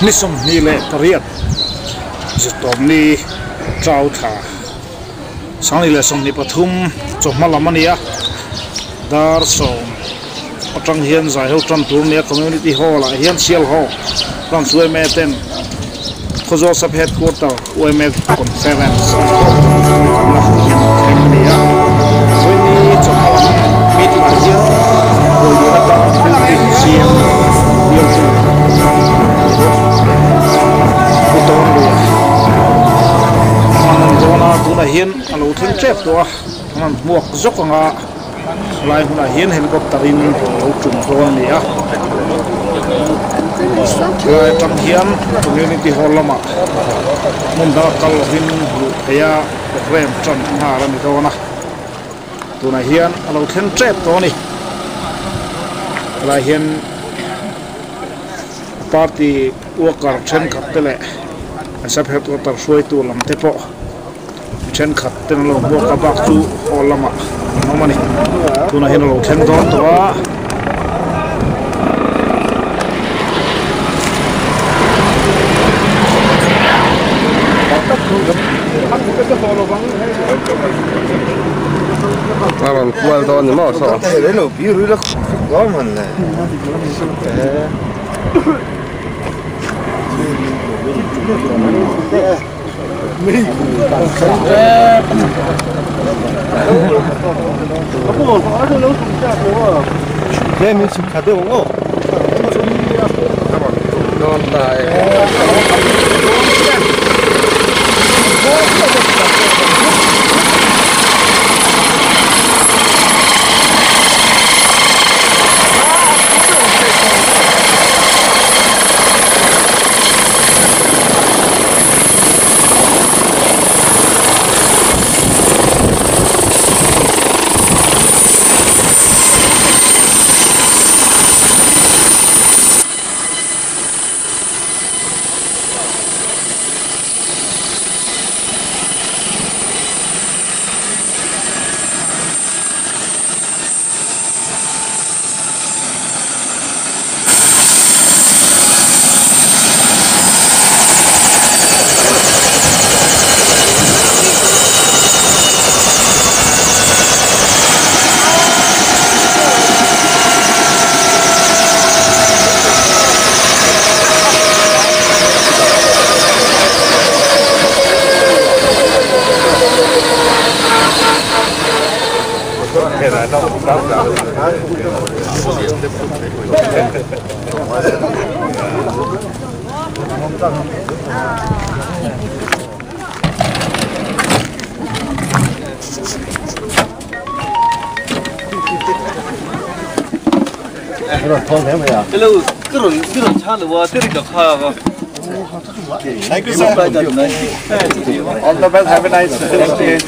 Ni 28 zirtawmni chau thla 2023 chawhma lam a ni a dar sawm atang hian zai ho tan tur a ni a community hall ah hian sial ho branch yma ten Khawzawl sub headquarter yma conference an khawm na thleng a ni a vawiini chawhma lam meeting ah hian Bawiluan atang building siam bialtu Pu Tawnluia an rawn dawn a tunah hian a lo thleng tep tawh a an rawn hmuak zawk ang a. Helai hmunah hian helicopter in lo tum dawn a ni a, helai atang hian community hall lamah hmun danga kal lovin luh theih a program tan nghal a ni dawn a, tunah hian a lo thleng tep tawh a ni, helai hian party worker thenkhat te leh sub headquarter hruaitu lam te pawh. Thenkhat ten an lo hmuak a bak chu hall lamah an awm a ni tunah hian a lo thleng dawn tawh a. A rawn kual dawn ni maw saw. Thank you, sir. All the best. Have a nice day.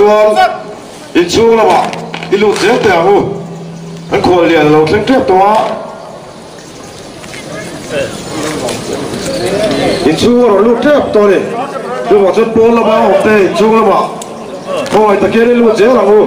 chuan inchhung lamah i lut zel teh ang u. Kan khuallian a lo thleng tep tawh a. Inchhung a rawn lut tep tawh a ni. Chuvang chuan pawn lama awm te inchhung lamah khawngaih takin i lut zel ang u.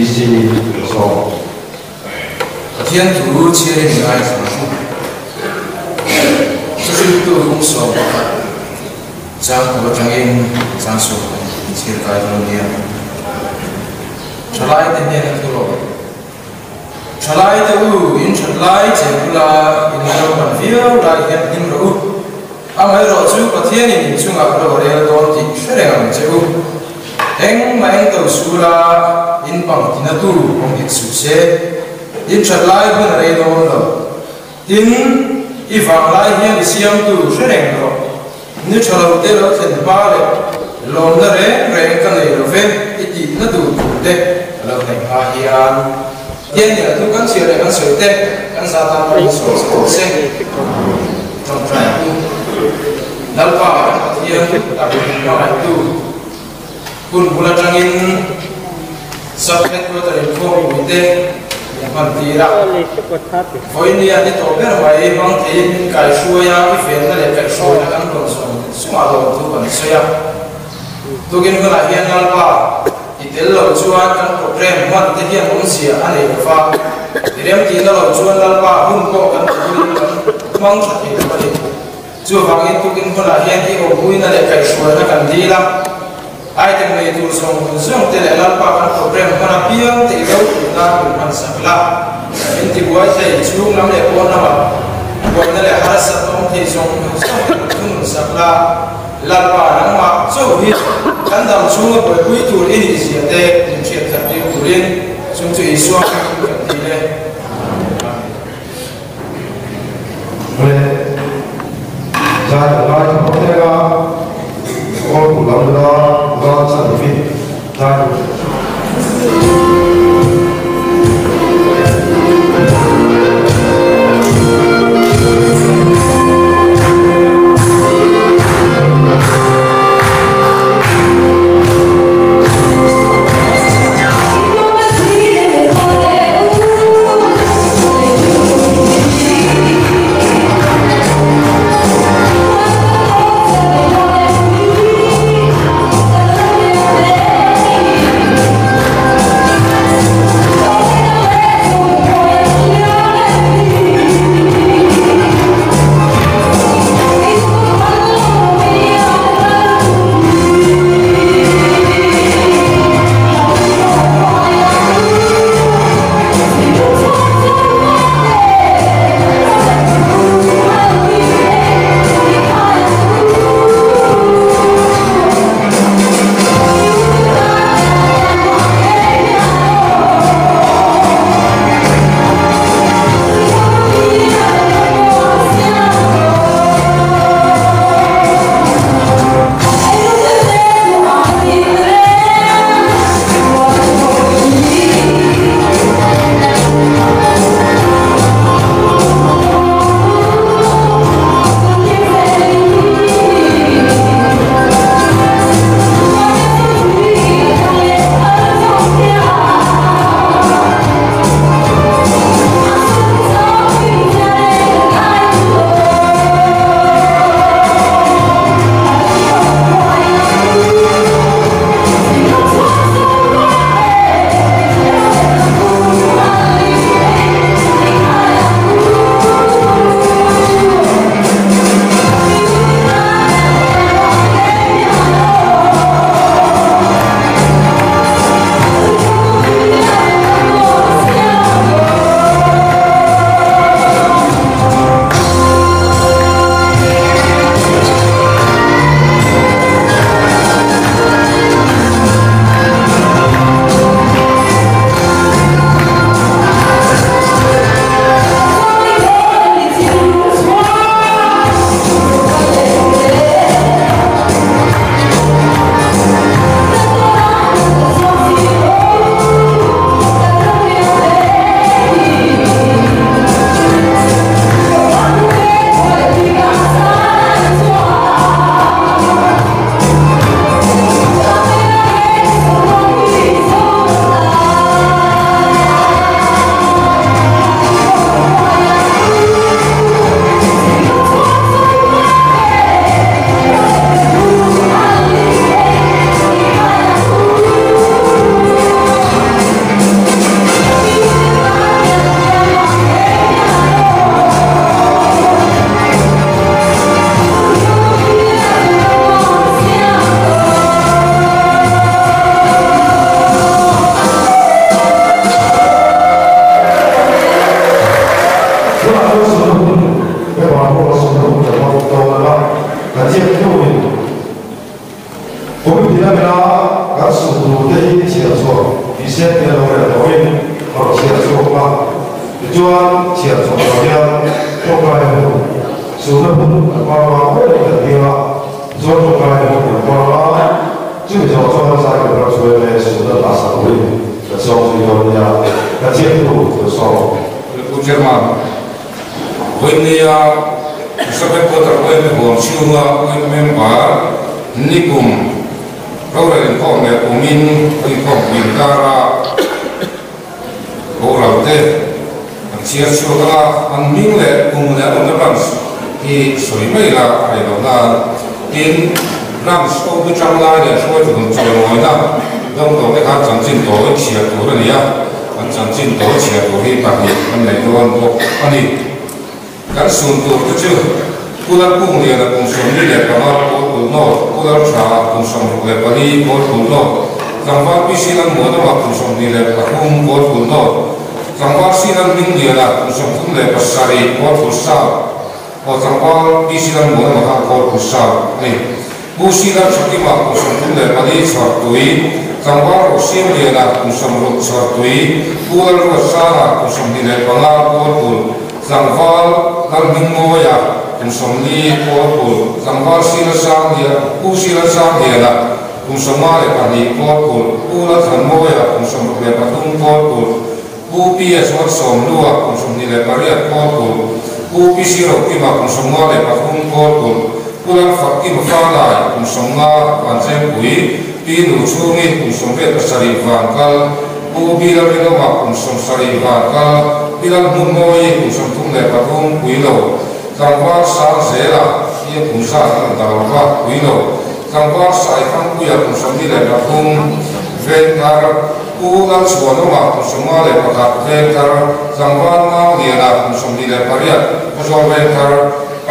DC sawm. Pathian thu chhiarin i ngaithla ang u. Thuhriltu bung 11 chang tur atangin chang 12 inchhir kai dawn nia. Thalaite hnena thu rawh. Thalaite u, in that lai che bula in lo pan viau lai hian hlim rawh u. Amaherawh chu Pathianin in chungah ro a rel dawn tih hre reng ang che u. Engmah eng to sula in pang tina tu awm hek suh se. In that lai hun a rei dawn lo. Tin, i vang lai hian i siamtu hre reng rawh. Ni tha lo te lo thlen hma leh lawmna reng reng ka nei lo ve i tihna duh tur te a lo neih hma hian Pathian nih a thu kan chhiar leh kan sawi te kan za tan pawh in sawi chhe tawh se. Tawngtai u Lalpa kan Pathian tak min hmangaihtu hun bul atangin Sub Headquarter inkhawmpui te min hman tir a. Vawinia ni tawh ber mai hmang theiin min kaihruai a, i venna leh kaihhruaina kan rawn zawm chungah lawmthu kan sawi a. Tukin hunah hian Lalpa i tel lo chuan kan program hman te hian awmzia a nei lo va, i remtihna lo chuan Lalpa hun pawh kan tihulin kan hmang tha thei lo a ni. Chuvangin tukin hunah hian i awmpuina leh kaihhruaina kan dil a. Item nei tur zawng zawng te leh Lalpa kan program hman apiang te i lo tih nan min hman sak la. Min ti buai thei, chhung lam leh pawn lamah buaina leh harsat awm thei zawng zawng te min thunun sak la. Lalpa nangmah chauh hi kan dam chhunga buaipui tur i nih zia te min hriat khat tir turin chung chu Isua hmingin kan ti le. Amen. Hle zai a ngai tha phawt eng a, aw tu lam la val chan hi zai tur. Committee lamina kan sun tur te hi chhiar chhuah ni se tia lo rel tawhin a rawn chhiar chhuak a. Tichuan, chhiar chhuah lo hian tawngtai hun, sunna hun kan hmang a, ngawi reng kan ding a, tichuan tawngtai hun kan hmang a, chumi zawh chuan zai kan ram chhuai leh sunna hla sak turin kan sawm zui dawn nia, kan ziaktu kan sawm. Pu Chairman, Vawinia Reserve Headquarter OMA huam chhunga OMA member nikum rorel inkhawm leh kumin a inkhawm pui inkara boral te an chhiar chhuak ang a, an hming leh kum leh an awmna branch hi sawi mai la a rei loh nan. Tin, branch OB tanglai leh hruaitu hnung chawimawina dawngtawh te khan chanchin tawi chhiar tur a ni a. An chanchin tawi chhiar tur hi pahnih an nei dawn bawk a ni. Kan sun tur te chu Pular Kungliana kum 45 Pawl Kulhnawt, Pular Tha kum 64 Pawl Kulhnawt, Tlangval PC Lalmuanawma kum 23 Pawl Kulhnawt, Tlangval C Lalhmingliana kum 37 Pawl Kulsap, aw Tlangval PC Lalmuanawma kha Pawl Kulsap a ni. Pu C Lalthakima kum 34 Chhawrtui, Tlangval Rosiamliana kum 60 Chhawrtui, Pu Lalruatsanga kum 25 Pawl Kulh, Tlangval Lalhmingmawia kum 40 Kawlkulh, Tlangval Sila Sanglian, Pu Sila Sangliana kum 52 Kawlkulh, Pu Lalthanmawia kum 63 Kawlkulh, Pu PS Malsawmlua kum 28 Kawlkulh, Pu PC Rokima kum 53 Kawlkulh, Pu Lalfakkima Falai kum 50 Vanzengpui, Pi Nuchhungi kum 87 Vankal, Pu Bila Rinawma kum 70 Vankal, Bilal Hmunmawi kum 33 Puilo, Tlangval Sangzela hi a kum zat a la dah lo va, Puilo, Tlangval Saifangpuia kum 73 Vengthar, Pu Lalchhuanawma kum 51 Vengthar, Tlangval Nauliana kum 28 Khawzawl Vengthar,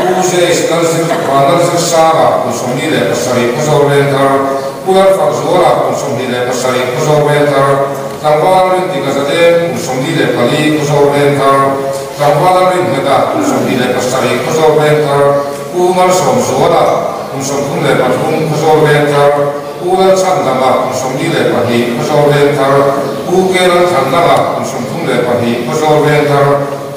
Pu Jace Lalzir Vanlalzirsanga kum 27 Khawzawl Vengthar, Pu Lalfakzuala kum 27 Khawzawl Vengthar, Tlangval Rindika Zadeng kum 44 Khawzawl Vengthar, Tlangval Lalringheta kum 27 Khawzawl Vengthar, Pu Malsawmzuala kum 33 Khawzawl Vengthar, Pu Lalchhandama kum 42 Khawzawl Vengthar, Pu K Lalthandanga kum 32 Khawzawl Vengthar,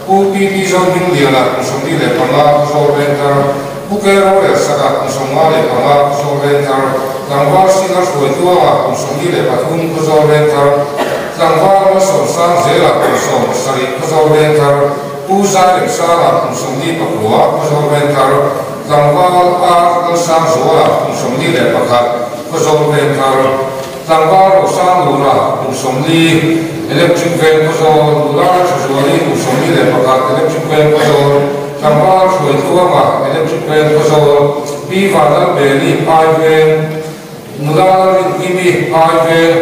Pu PP Zohmingliana kum 45 Khawzawl Vengthar, Pu K Rorelsaka kum 55 Khawzawl Vengthar, Tlangval Sina Hruaituanga kum 43 Khawzawl Vengthar, Tlangval Malsawmsangzela kum 70 Khawzawl Vengthar, Pu Zairemsanga kum 79 Khawzawl Vengthar, Tlangval R Lalsangzuala kum 41 Khawzawl Vengthar, Tlangval Rosanglura kum 40 Electric Veng Khawzawl, Nula Thazuali kum 41 Electric Veng Khawzawl, Tlangval Hruaitluanga Electric Veng Khawzawl, Pi Vanlalbeli Phai Veng, Nula Lalrinkimi Phai Veng,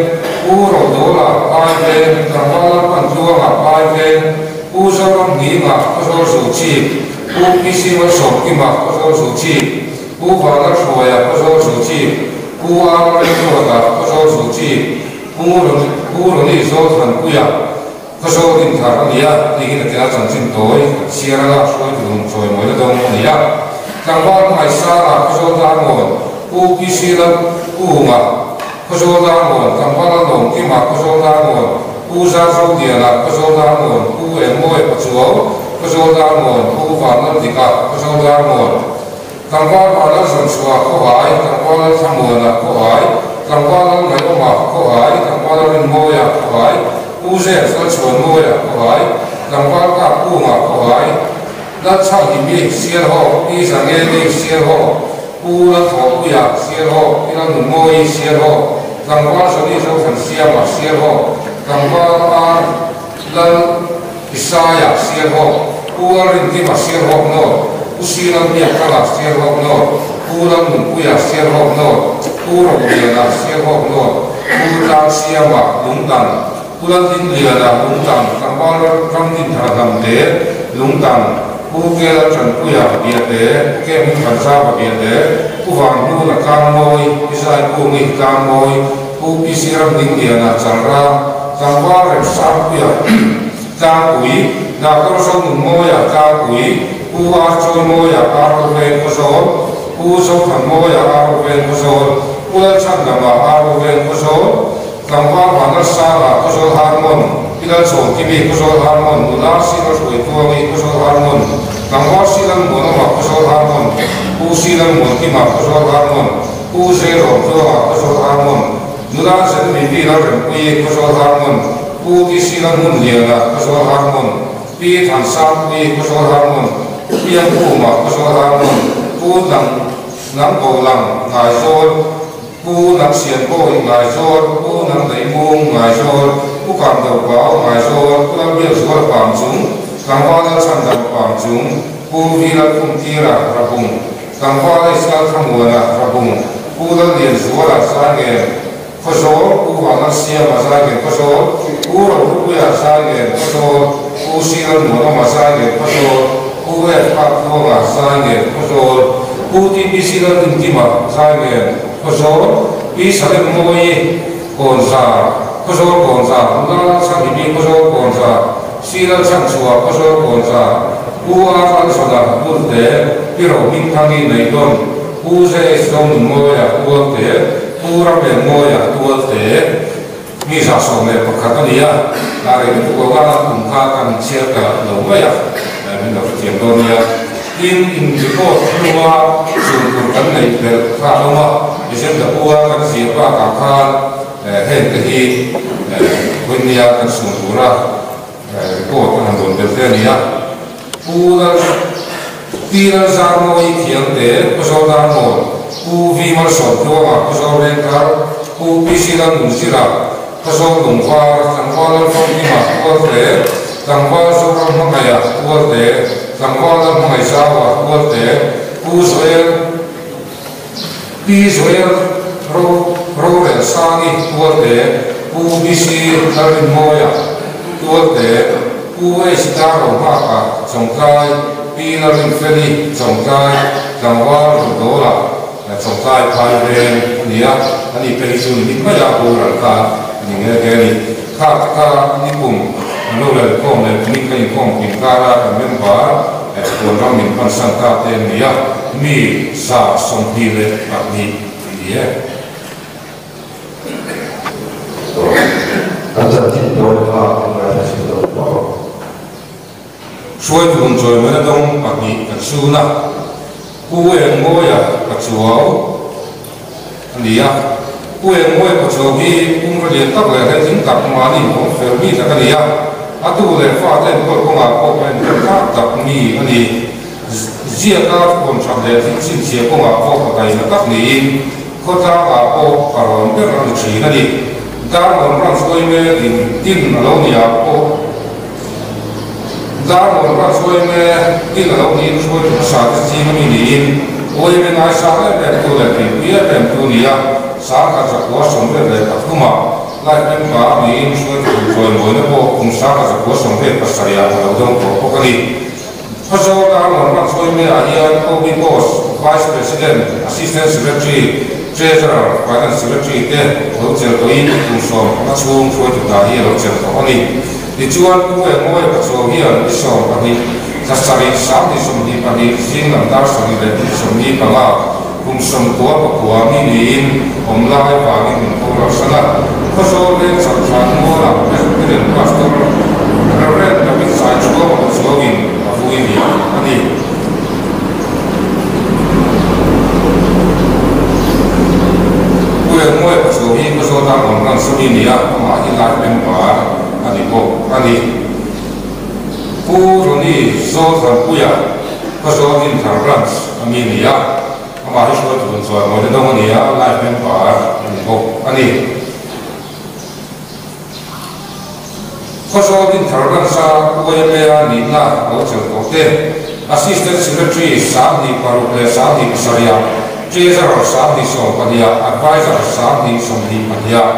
Pu Rodawla Phai Veng, Tlangval Lalpantluanga Phai Veng, Pu Zoramnghinga Khawzawl Zuchhip, Pu PC Malsawmkima Khawzawl Zuchhip, Pu Vanlalhruaia Khawzawl Zuchhip, Pu R Lalremruata Khawzawl Zuchhip, Pu Pu Ronnie Zawlthanpuia Khawzawl Dinthar a ni a, hei hi nakinah chanchin tawi chhiar anga hruaitu lung chawimawina dawng a ni a. Tlangval Hmaisanga Khawzawl Darngawn, Pu PC Lalkunga Khawzawl Darngawn, Tlangval Lalawmkima Khawzawl Darngawn, Pu Zarzoliana Khawzawl Darngawn, Pu Engmawia Pachuau Khawzawl Darngawn, Pu Vanlaldika Khawzawl Darngawn, Tlangval Vanlalzawmchhuah Khawhai, Tlangval Lalthlamuana Khawhai, Tlangval Lalngaihawma Khawhai, Tlangval Lalrinmawia Khawhai, Pu James Lalchhuanmawia Khawhai, Tlangval Kapkunga Khawhai, Lalchhanghimi Sialhawk, Pi Zangeli Sialhawk, Pu Lalthawhpuia Sialhawk, Pi Lalnunmawii Sialhawk, Tlangval Johnny Zothansiama Sialhawk, Tlangval R Lal Isaiah Sialhawk, Pu Lalrinkima Sialhawk North, Pu C Lalbiakkala Sialhawk North, Pu Lalnunpuia Sialhawk North, Pu Rogliana Sialhawk North, Pu Tlangsiama Lungtan, Pu Lalhlimliana Lungtan, Tlangval Ramdinthara Hnamte Lungtan, Pu K Laltanpuia Biate, Pu K Hmingthanzauva Biate, Pu Vanhnuna Tlangmawi, Pi Zaikungi Tlangmawi, Pu PC Ramdingliana Chalrang, Tlangval Remsangpuia Tlangpui, Doctor Zonunmawia Tlangpui, Pu R Chawimawia R Veng Khawzawl, Pu Zothanmawia R Veng Khawzawl, Pu Lalchhandama, Arnu Veng Khawzawl, Tlangval Vanlalsanga, Khawzawl Harmon, Pi Lalchhawnkimi, Khawzawl Harmon, Nula Simal Hruaituangi, Khawzawl Harmon, Tlangval Silalmuanawma, Khawzawl Harmon, Pu Silalmuankima, Khawzawl Harmon, Pu Zeirawmtluanga, Khawzawl Harmon, Nula Zenvivi Lalrempuii, Khawzawl Harmon, Pu TC Lalhmunliana, Khawzawl Harmon, Pi Thansangpuii, Khawzawl Harmon, Pu Piangkhuma, Khawzawl Harmon, Pu Nang Nangbolang, Ngaizawl, Pu Nangsianbawi, Ngaizawl, Pu Nangleimung, Ngaizawl, Pu Kamdopau, Ngaizawl, Pu Lalbiakzuala Pangchung, Tlangval Lalchhandama Pangchung, Pu V Lalkhumtira, Rabung, Tlangval H Lalthlamuana, Rabung, Pu Lallianzuala, Zaingen, Khawzawl, Pu Vanlalsiama, Zaingen, Khawzawl, Pu Rohlupuia, Zaingen, Khawzawl, Pu Silalmuanawma, Zaingen, Khawzawl, Pu F Kaptluanga, Zaingen, Khawzawl, Pu TPC Laldinkima, Zaingen, Khawzawl, Pi Salemmawii, Kawnzar, Khawzawl Kawnzar, Nula Lalchhanhimi, Khawzawl Kawnzar, Si Lalchhanchhuah, Khawzawl Kawnzar, Pu R Lalzawna, Burte, Pi Rohmingthangi, Neihdawn, Pu JH Zonunmawia, Tualte, Pu Ramengmawia, Tualte, mi 111 a ni a, a rei lutuk lo a, kum kha kan chhiar ta lo mai a, min lo hrethiam dawn nia. Tin, in report hnua chhun tur kan neih belh kha a awm a, agenda pu a kan zir bakah khan heng te hi vawinia kan chhun tura report kan han dawn belh te a ni a. Pu Lal Pi Lalzarmawii Thiangte, Pu Zodarmawn, Pu V Malsawmtluanga, Pu Zorengthar, Pu PC Lalnunzira, Pu Zolungvar, Tlangval Lalfamkima, Tualte, Tlangval Zoram Hmangaia, Tualte, Tlangval Lalhmangaihzaua, Tualte, Pu Zoel Pi Zoel Ro Rorelsangi, Tualte, Pu BC Lalrinmawia, Tualte, Pu H Darrohmaka, Chawngtlai, Pi Lalrinfeli, Chawngtlai, Tlangval Rudawla, Chawngtlai phai veng a ni a, ani te hi chu ni mit mai a boral kha a ni nghe nghe a ni. Kha te kha nikum an lo lalkhawm leh kumin ka inkhawm pin kara kan member chatuan ram min hmansan ta te an ni a, mi 122 a ni e. An chanchin tawi kha an ngaithla chhin lo tawh. Hruaitu hun chawimawina dawng pahnih kan sun a, Pu Engmawia Pachuau a ni a. Pu Engmawia Pachuau hi pumraw lian tak leh hlawhtling tak mahni inpawm fel mi tak a ni a, a tu leh fate enkawl kawngah pawh a enkawl tlak tak mi a ni. Ziaka thukawn that leh thil chhinchhiah kawngah pawh pataina tak niin khawtlangah pawh a rawn ber a ni thin a ni. Darlawn Branch Uaime din din a lo ni ah pawh Darlawn Branch Uaime din a lo niin hruaitu hmasa te zing ami niin Uaime ngaisang em em tu leh tuipui em em tu ni a, 1983 ah Life member niin hruaitu chawimawi pawh kum 1987 ah a lo dawng tawh bawk a ni. Khawzawl Darlawn Branch Uaime ah hian OB Post, Vice President, Assistant Secretary, Treasurer, Finance Secretary te lo chelh tawhin kum 15 chhung hruaitu hna hi a lo chelh tawh a ni. Tichuan, Pu Engmawia Pachuau hian ni 12, thla sarih, 2022 zing lam dar 7 leh minute 45, kum 99 mi niin awm lai vangin min ko rauhsan a. Khawzawl leng chak thlan mualah Presbyterian Pastor Rev David Saichhuama Pachuauin a vui liam a ni. Pu Engmawia Pachuau hi Khawzawl Darlawn Branch a mi ni a, amah hi Life Member a ni bawk a ni. Pu Ronnie Zothanpuia Khawzawl Dinthar Branch a mi ni a, amah hi hruaitu hun chuan mawina dawng a ni a, Life Member a ni bawk a ni. Khawzawl Dinthar Branch a YMA nihna lo chelh tawh te, Assistant Secretary 26 leh 27 ah, Treasurer 10 ah, Adviser 10 22 ah,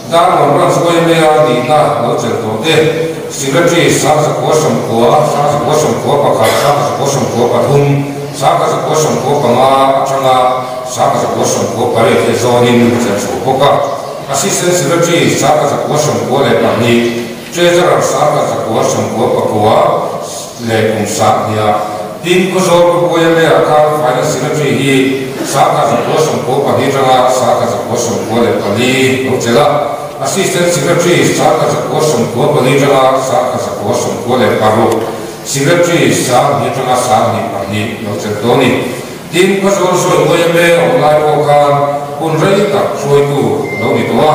Darlawn Branch YMA nihna lo chelh tawh te, Secretary 1990, 1991, 1993, 1995 atanga 1998 hi zawnin a chelh chho bawk a. Assistant Secretary 1992, Treasurer 1999 leh kum 2000. Tin Khawzawl khawpui a ah khan Finance Secretary hi 1992 atanga 1994 lo chelh a, Assistant Secretary 1994 atanga 1996, Secretary 2000 atanga 2002 lo chelh tawh a ni. Tin Khawzawl sawi yma awm lai pawh khan hun rei tak hruaitu a lo ni tawh a,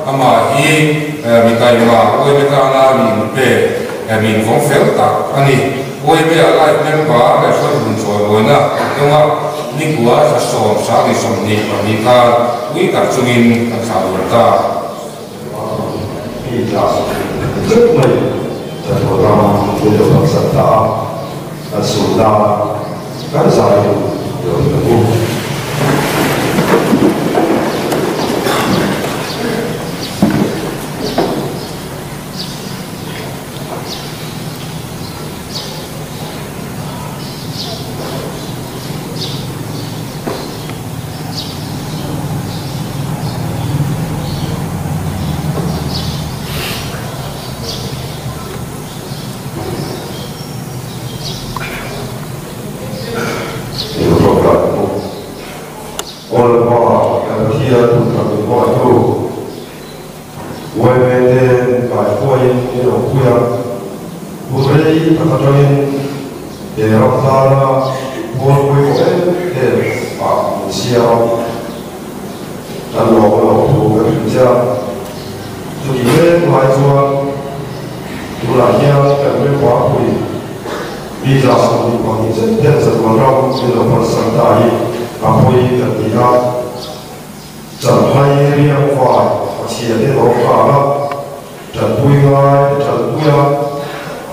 amah hi mi taima yma tana mi inpe, mi invawng fel tak a ni. Yma ah Life Member leh hruaithun chawimawina an dawng a, nikua thla sawm 2022 khan ui tak chungin an thlah duan ta. Mi tla zet mai kan thaw ta a, min lo kan chan ta a, kan sun ta a, kan zai duh lo ta u. Yma te min kai hruaiin min lo pui a, hun rei tak atangin he ram tana pawl pawimawh em em ah min siam a, kan lawm a lo thu kan hrilh che a. Chutih mek lai chuan tunah hian kan member pui mi 22 zet ten Zatuan ram min lo pansan ta hi a pawi kan ti a. Chanhai riang vai a chhia te lo khan a, tanpui ngai te tanpui a,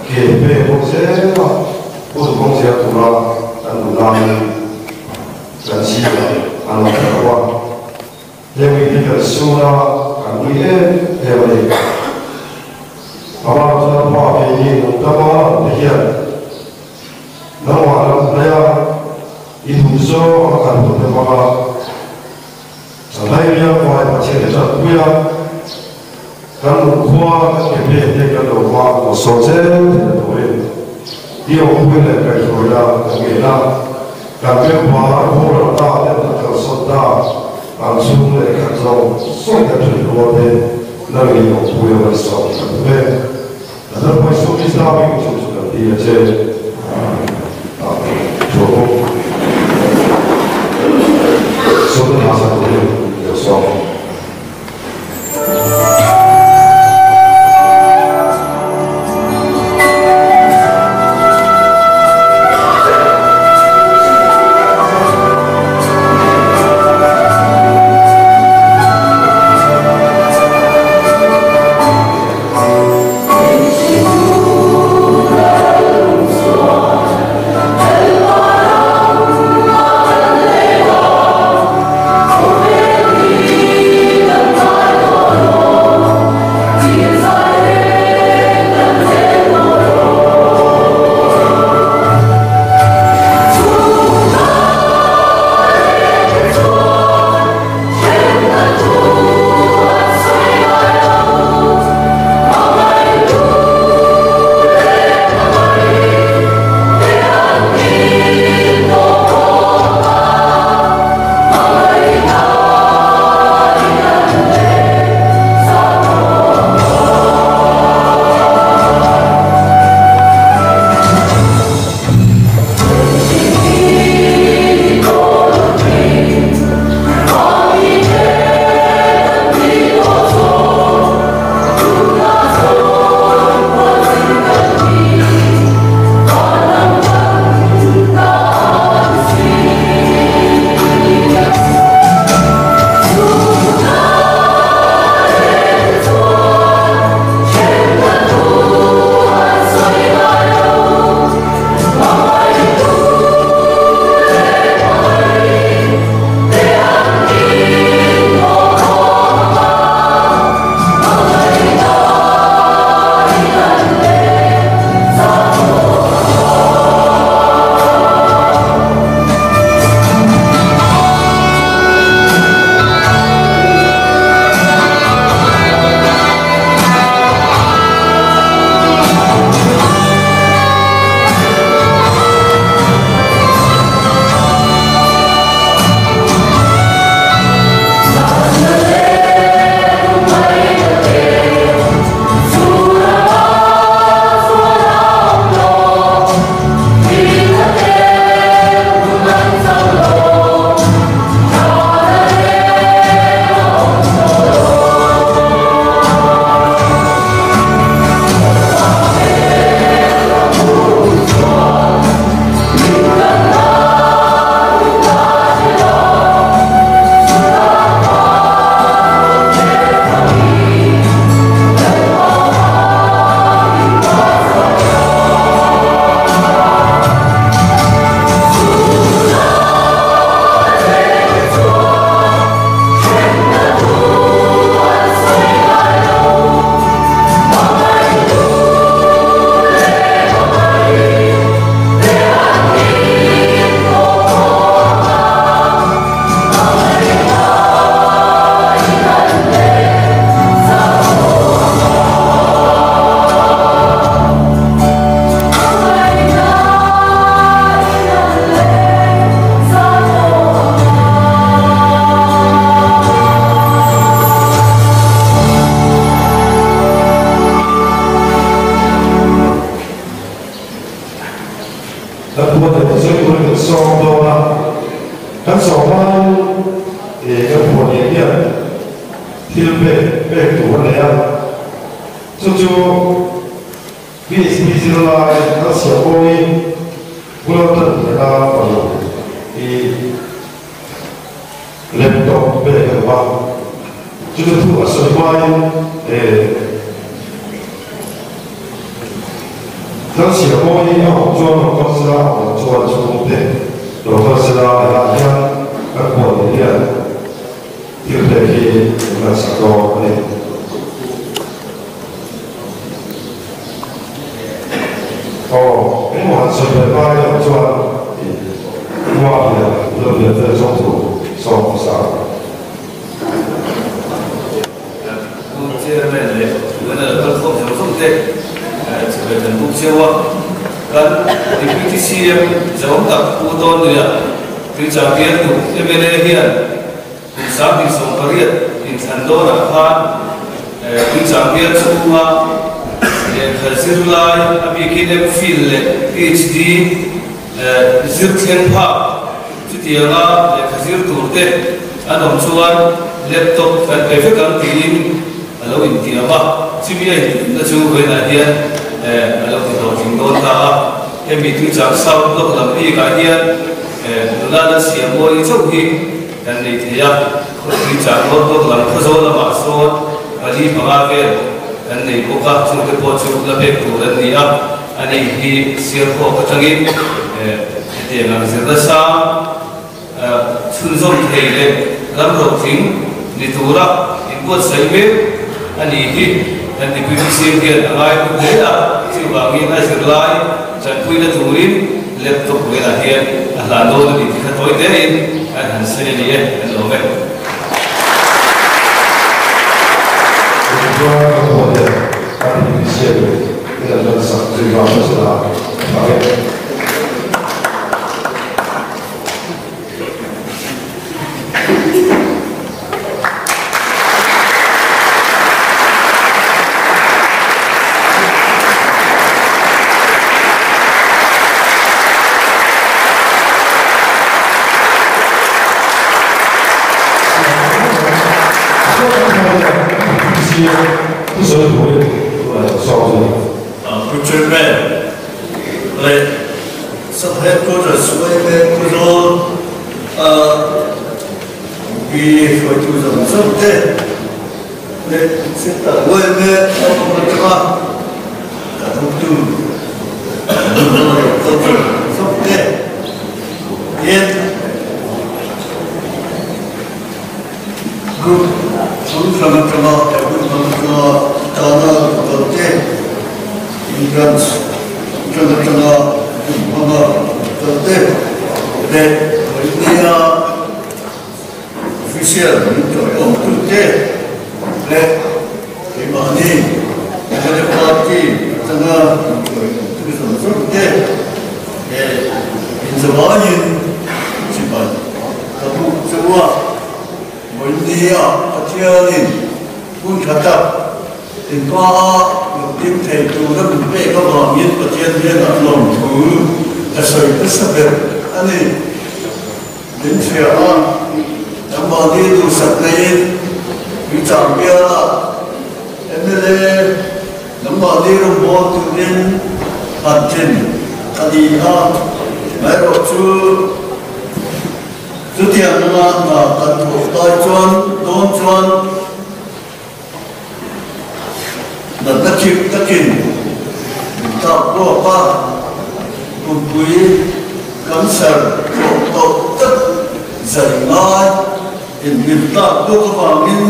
ke pe bawk zel a, hun kawng zel tura kan duh laiin kan chhia an lo hre lo a, hemi hi kan sun a, kan ui em em a ni. Amah chuan pa keini nungdama awm te hian nangmah lam hnaia I duh zawng a kan hmu ta bawk a, Chanai bial vai Pathian te tanpui a, kan lungkhua kan ke pek te kan lo hma lo saw zel thei na turin i awmpui leh kaihhruaina kan ngen a, kan member boral ta ten an kalsawn ta ang chhung leh khat zawng zawng kan then rual te nangin awmpui a malsawm kan duh e. Kan ram Isua Krista hming chu chu kan ti a che. Amen. Chhuah bawk. Sawmna hna sak turin lo sawm. Thil pek pek tur a nei a, chu chu PHD zirlai an siam pawhin Bulletin nena fanu hi laptop pek a duh a, chu chu thu a sawi hmain Kan siam pawh hi a awm chuan lo kal sela, a awm chuan chhungte lo kal sela, helaiah hian kan puan hian Thil pek hi min rawn sak dawn a ni. Aw, engmaw han sawi ve hma erawh chuan i hma hian lo bial vel zawng tur sawm hmasa ang. Pu Chairman leh Tuina lo kal khawm zawng zawng te chhukeh kan buk cheu a, kan Deputy CM zawng tak Pu Dawnnuia Tuichang bialtu mla hian Kum 2018 inthlan dawnah khan Tuichang bial chhunga lehkha zirlai a bikin MPhil leh PhD zir thleng phak chutianga lehkha zir turte an awm chuan laptop kan pe vek ang tiin a lo intiam a, chumi a intiamna chu vawiinah hian a lo ti hlawhtling dawn ta a. Hemi Tuichang South Block lam bikah hian nula la siam mawi chauh hi kan nei thei a, khawpui chah rual bawk lam khawzawl lamah sawn pali panga vel kan nei bawk a, chungte pawh chu la pek tur an ni a, ani hi Sialhawk atangin hetiang ang zirna sang chhunzawm thei leh ram rothing ni tura inbuatsaih mek a ni hi kan Deputy CM hian a ngai hnu hle a, chuvangin a zirlai tanpuina turin Laptop velah hian a hla dawn a ni tih kha tawi tein an han sawi a ni e, an lawm e. Chuan ka hmuh leh a ni tih hriat leh in an hman sak zui vang nasa ta ang e. Pu Chairman leh Sub-Headquarters Suaime Khawzawl a Mi hruaitu zawng zawng te leh Centre yma naupang atanga kan hotu culture zawng zawng te hian group hrang hrang atanga he hun hmang atanga tana rawn kal te in branch hrang atanga hun hmanga rawn kal te leh India Official min tawiawm tute leh keimahni mla party atanga min tawiawm tu zawng zawng te he inzawaiin chibai ka buk chauh a, vawinia Pathianin hun tha tak inpa a lo ding thei tura min pek avangin Pathian hnenah lawmthu ka sawi hmasa ber a ni. Min hria a, nangmahni duhsak neiin min chang bial a, mla nangmahni rawngbâwl turin han ṭin ka ni a, amaherawh chu chutiang anga hna kan thawh lai chuan dawn chuan natna chip takin min tlak ruak a, kumpui cancer tlawh tawh tak zai ngai in min tlak bawk avangin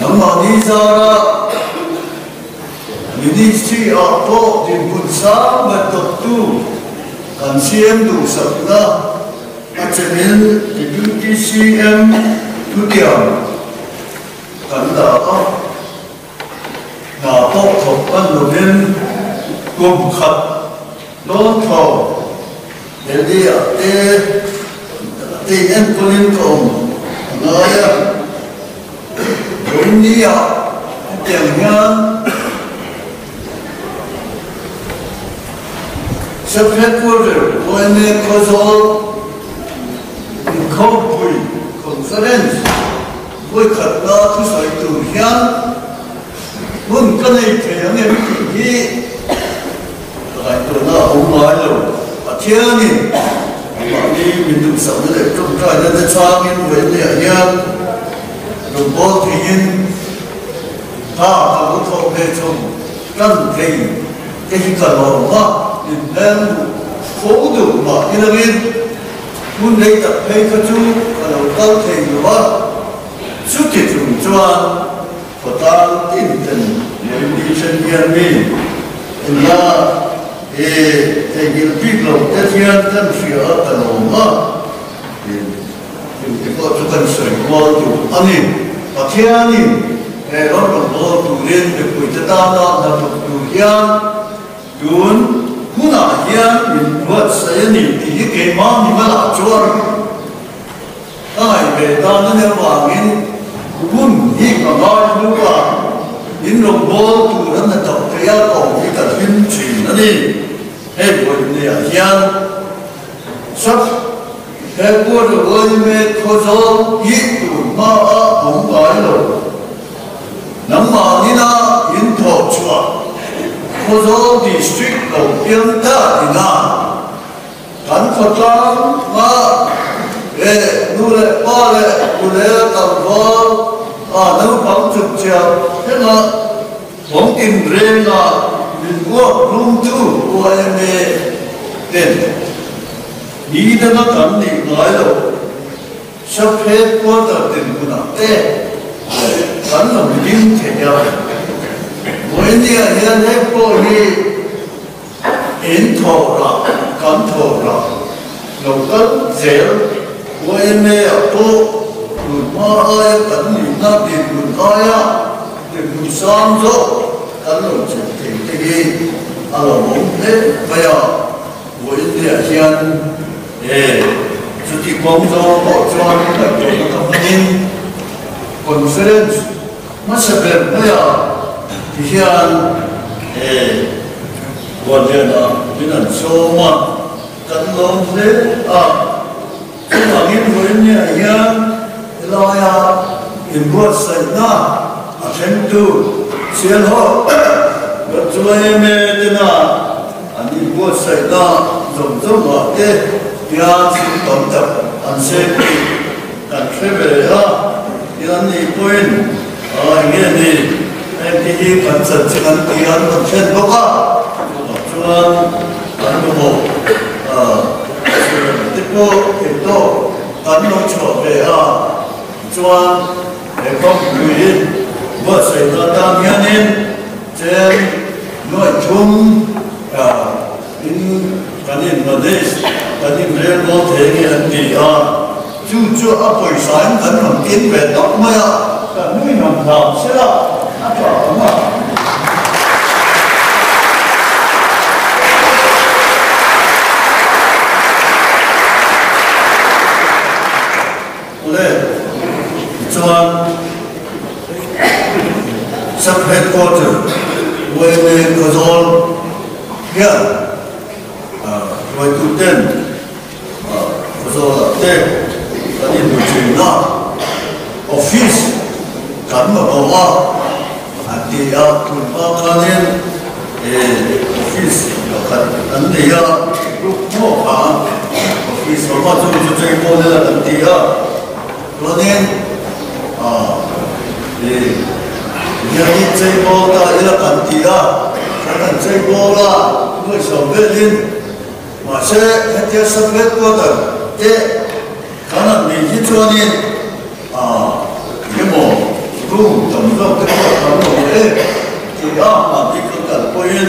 nangmahni zara Ministry ah pawh dinhmun sang ber dawttu kan siam duhsakna A chenin Deputy CM thutiam kan la a, hna pawh thawk hman lovin kum khat dawn thaw Delhi ah te te in enkawlin ka awm a ngai a, vawiin ni ah hetiang hian Sub Headquarter yma Khawzawl Inkhawmpui Conference Voi khat na thu sawi tur hian hun ka nei thei ang em tih hi ka ngaihtuahna a awm ngai lo. Pathianin mahni min duhsakna leh tawngtaina te chhangin vawiin hian rawngbâwl theiin tha ka lo thawh ve chhawm tan thei te hi ka lawm a, min hmel duh fo duh mah ilangin hmun rei tak phei kha chu ka lo kal thei lo a, chuti chung chuan khawtlang tin ten vawiin then hian mi enla e theihnghilh bik lo te hian kan hria a ka lawm a, Engte pawh chu kan sawi kual duh a ni. Pathianin he ram rawngbâwl turin mipuite tana hnathawk tur hian tun hunah hian min buatsaih a ni tih hi keimah ni malah chuan ka ngaih ve tan a nih avangin hun hi ka ngai hnu a, in rawngbâwl tur a hnathawk theih a ka awm hi ka hlim thin a ni. Hei vawiin hian Sap headquarter yma Khawzawl hi tun hma a awm ngai lo. Nangmah nina in thawh chhuah Khawzawl District lo piang ta ina kan khawtlang a e nu leh pa leh u leh tlangval a naupang chukchiah thleng a Kawng tinrenga min uap hlumtu yma ten ni danga kan nih ngai lo sub headquarter dinhmunah te kan lo ding thei a. Vawinia hian heng pawh hi in thawh rah kan thawh rah lo kal zel yma ah pawh tun hma aia kan nihna dinhmun aia Mipui sang zawk kan lo chelh thei te hi a lo awm hle mai a, vawiin hian e chuti kawng zawng pawh chuan ngaihtuahna ka hmangin conference hmasa ber mai a ti hian e Huanliana min an sawm a, kan lawm hle a. Chuvangin vawiin hian helaia inbuatsaihna a thlengtu Sialhawk Rawtchuaime tena an inbuatsaihna zawng zawngah te hian sum tam tak an seng tih kan hre ve a, tin an nih pawhin eng nge ni heng te hi kan chanchin an ti an rawn thlen bawk a, chuvang chuan an mamawh. Te pawh theihtawk kan lo chhuah ve a, chuan he kawngpui buatsaihna atan hianin chen nuaih thum in kan in manage, kan in relbawl thei nge an ti a, chu chu a pawisa in kan rawn tin ve tawp mai a, kan nui ngam hlam sela a tha ang a. Awle, tichuan Sub Headquarter yma Khawzawl hian hruaituten Khawzawlah te kan inhmu thin a, office kan mamawh a an ti a, tun hma khanin office pakhat an nei a, group hmuh kha office awm a, chu chu chei pawl ila kan ti a, chuanin hianin chei pawl ta ila kan ti a, kan han chei pawl a, nuaihsawm velin. Mahse, hetia sub headquarter te kan han nih hi chuanin engemaw room tam zawk te pawh a tam lo em tih a mahni kan kal pawhin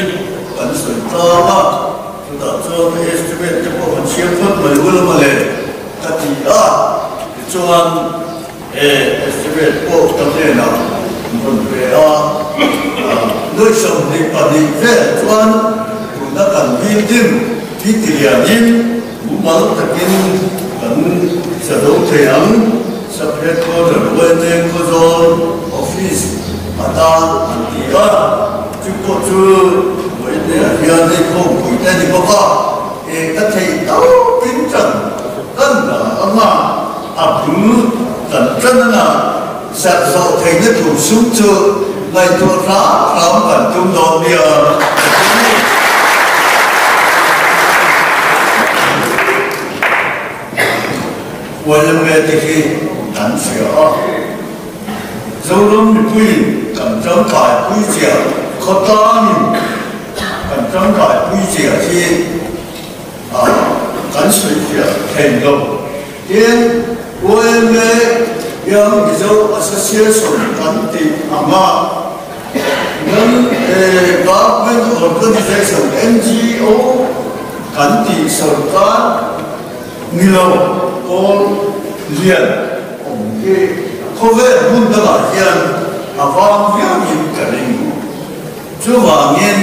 kan sawi tlang a, chutah chuan estimate te pawh kan siam phawt mai ula mawle ka ti a, tichuan he estimate pawh ka hnenah an rawn pe a, nuai 22 vel chuan tuna kan building hi tilianin mumal takin kan sa zo thei ang. Sub Headquarter yma Khawzawl Office atan an ti a, chu pawh chu yma hian hei khawmpui te a ni bawk a, e ka theih tawpin tan kan la ang a. A bul kan tan anga sak zawh theihna tur sum chu ngaihtuah hram hram kan tum dawn nia a ti a ni. YMA te hi kan hria a, Zoram mipuiin kan tangkai pui zia, khawtlangin kan tangkai pui zia hi kan sawi fiah thei lo. Tin, YMA Young Mizo Association kan tih anga Non Government Organization, NGO, kan tih sawrkar ni lo pawl lian awm hi khawvel hmun dangah hian a vang viauin ka ring. Chuvangin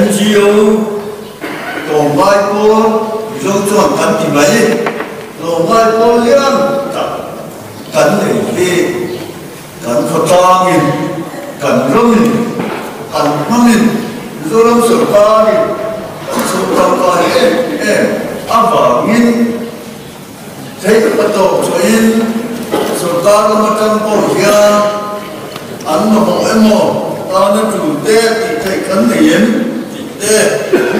NGO tlawmngai pawl Mizo chuan kan ti mai, tlawmngai pawl lian tak kan nei hi kan khawtlangin, kan ramin, kan hmangin Mizoram sawrkarin kan chhung tangkai em em avangin Theih a tawk chhuahin sawrkar lam atang pawh hian an mamawh emaw tana tul te tih theih kan nei em tih te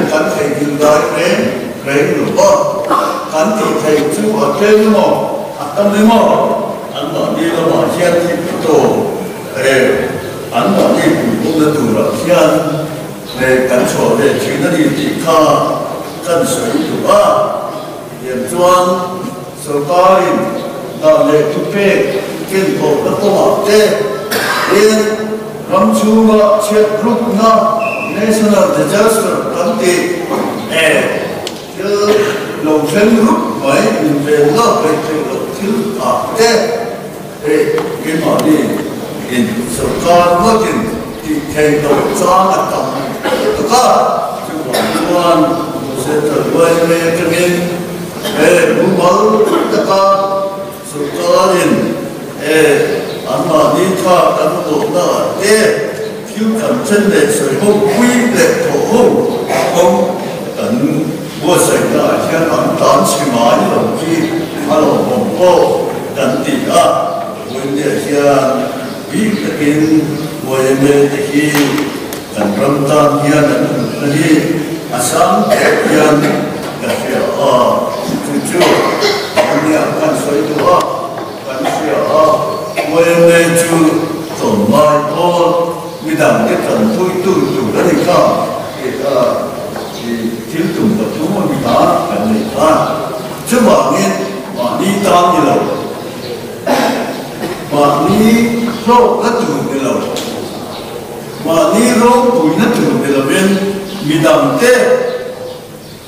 kan theihnghilh dai reng reng lo va. Kan tih theih chu a tlem emaw a tam emaw an mahni lamah hian theih a tawk e, an mahni puihpawhna turah hian kan chhuah ve thin a ni tih kha kan sawi duh a. Tiang chuan sawrkarin dan leh thupek kenkawhna kawngah te in ram chhunga chhiatrukna, national disaster, kan tih e thil lo thleng rup mai inven lak leh theih loh thil ah te hei keimahni in sawrkar ngawtin tih theih loh chang a tam lutuk a, chuvang chuan Central yma atangin he mumal taka sawrkarin he anmahni tha kan hlawhna ah te thil kan then leh sawi ho pui leh thawh ho kawng kan buatsaihna ah hian an tlan chhe ngai lo hi a lawmawm pawh kan ti a, Vawiinniah hian bik takin yma te hi kan ram tan hian an hmuhna hi a sang teh hian ka hria a, chu chu ania kan sawi duh a, kan hria a, yma chu tlawmngai pawl midang te kan thui tu tur a ni kha tih a thil tum pathum a mi kha kan nei kha. Chuvangin mahni tan ni lo. Mahni hlawkna tur ni lo, mahni ropuina tur ni lovin midangte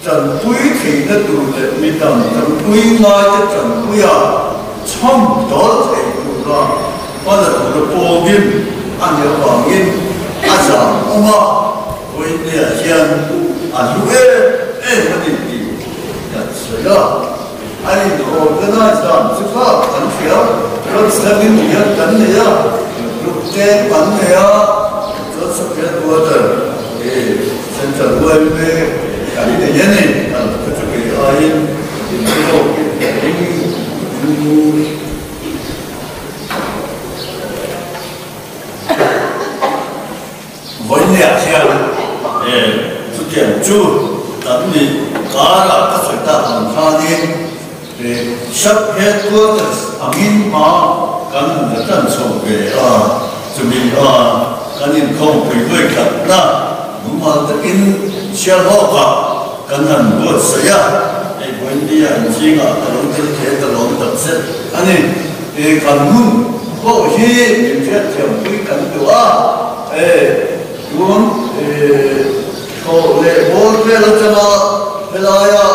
tanpui theihna tur leh midang tanpui ngaite tanpuia chhawm dawl thei tura hmala tura pawngin a nih avangin a zam awm a, vawiinniah hian a hlu em em a ni tih kan sawi a. A in organize dan chu kha kan hria, ram sangin hian kan nei a, group te kan nei a, chuan sub headquarter hi central yma kan nei a ni, kan thu chu kei aiin in hre zawk in ka ring. Vawinia hian e chutiang chu kan ni karah ka sawi tak ang khanin e sub headquarters angin hma kan han la tan chho ve a, chumi a kan inkhawmpui vawi khatna mumal takin Sialhawkah kan han buatsaih a, hei vawinia inzingah ka lo tel thei ka lawm takzet a ni. E kan hun pawh hi min hriatthiampui kan duh a, e tun e thawh leh bawr vel atanga helaia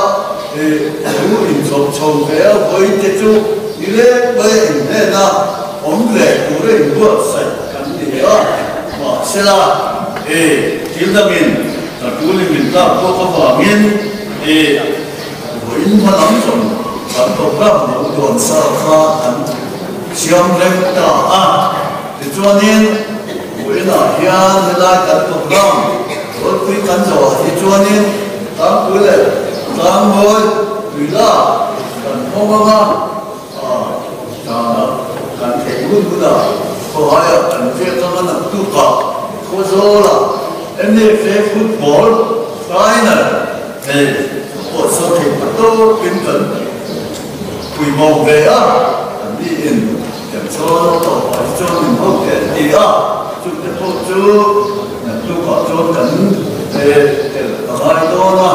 e lu inchawp chho ve a vawi te chu ni leng mai a inhnen a, awm leh tura inbuatsaih kan ni a, mahsela e thil dangin ka tulin min tlak bawk avangin e Vawiin hma lam zawng kan program lo duan sa kha kan siam reng ta a, tichuanin vawiinah hian helai kan program rawlpui kan zawhah hi chuanin Tlangpui leh Tlangmawi tuila kan hawng anga, tana kan thei. hun huna khawhaia kan riak anga naktukah Khawzawla MFA football final hei pawh saw thei pah tawpin kan puimawm ve a, an ni in kan chawn tawpah hi chuan min ho teh an ti a, chute pawh chu naktukah chuan kan tel a ngai dawn a,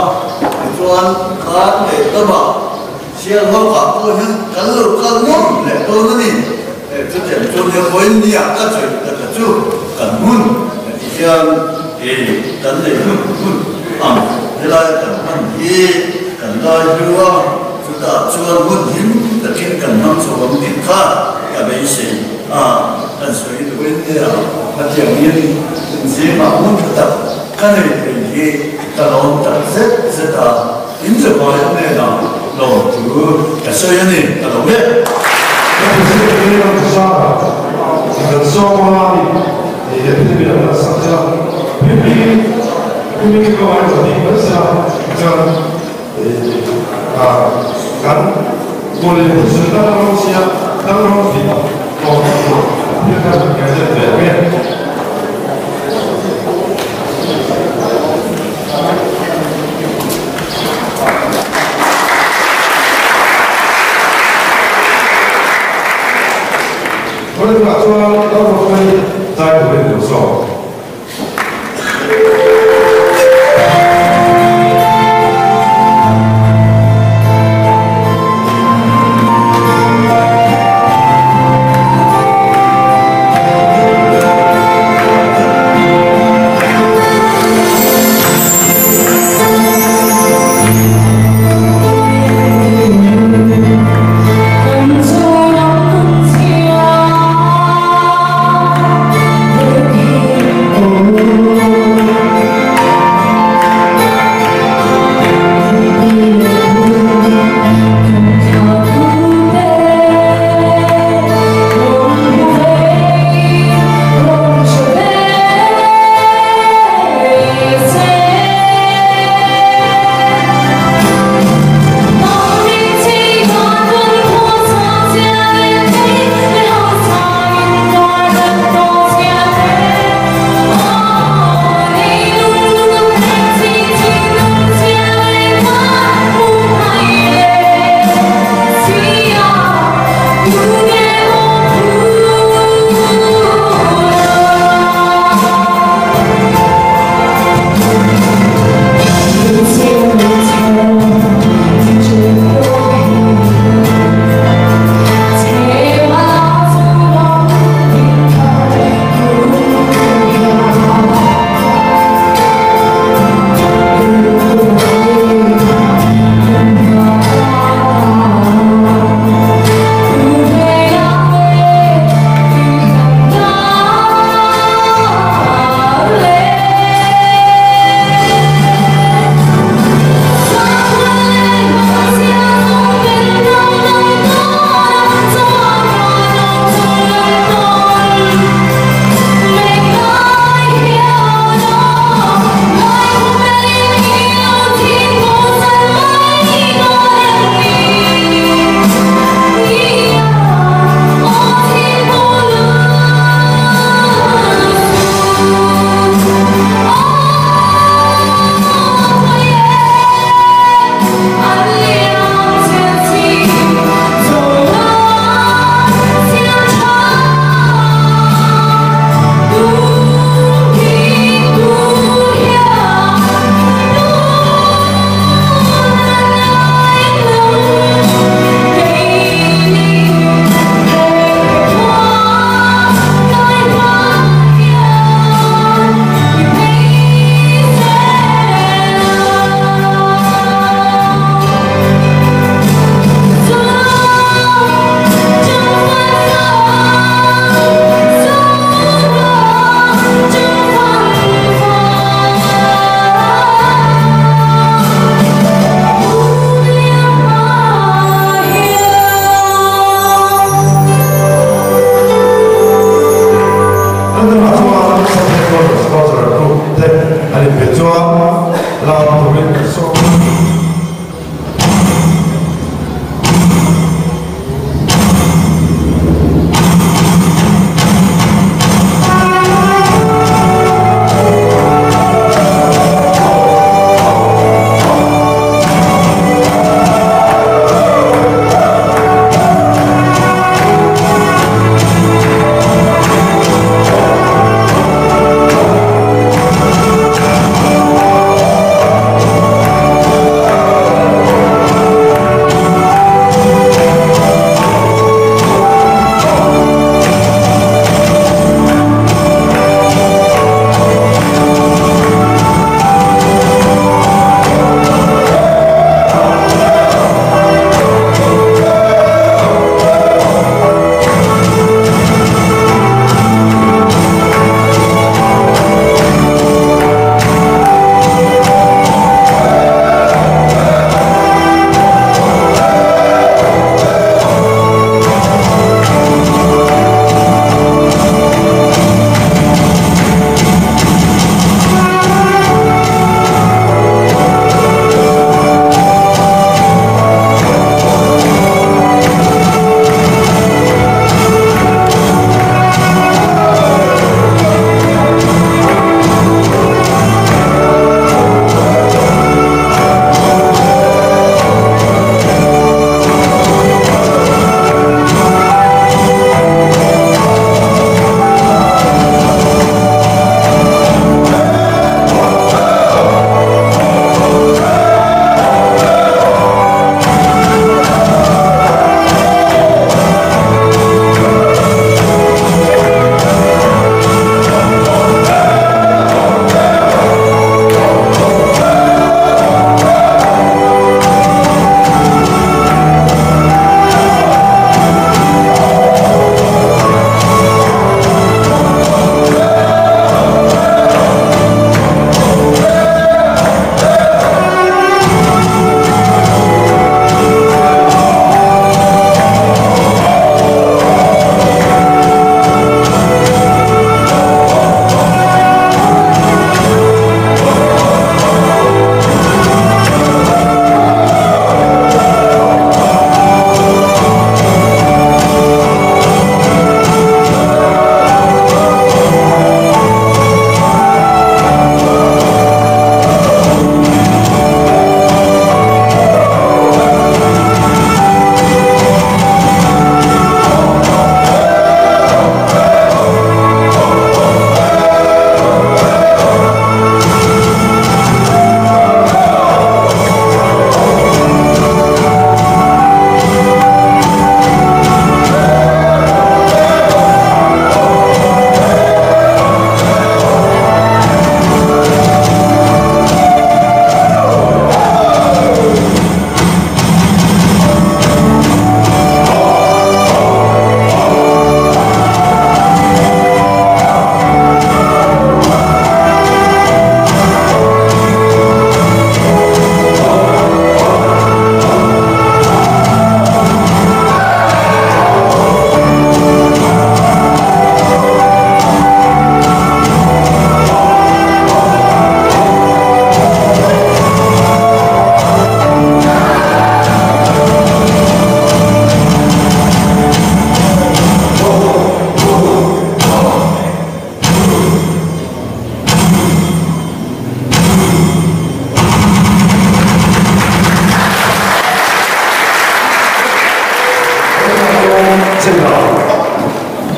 tichuan khan leh lamah Sialhawkah pawh hian kan lo kal ngawt leh dawn a ni. Chutiang chu nia vawiin nia ka sawi ta ka chu kan hmun ti hian kan nei hmun hmun ang helai kan hman hi kan lai hlu a, chutah chuan hmun him takin kan hmang chho ang tih kha ka beisei a, kan sawi duhin nia hetiangin inzingah hmun tha tak ka nei thei hi ka lawm tak zet zet a. In zavai a hnenah lawm chu ka sawi a ni, ka lo e. Ka president hi ram hrang ah kan sawm a ni tih he thil hi an sak a, Pipi Pipi khi ka ngai lo tih mai se a, chuan kan kawlin thusawi dang rawng sia dang rawng tih tawp tur thil kha kan zep ve ang e. Kawlin ah chuan Lalruatna hi zai turin lo sawm. Thank you.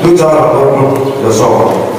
Tuichang lam dawn chu Lalsawma.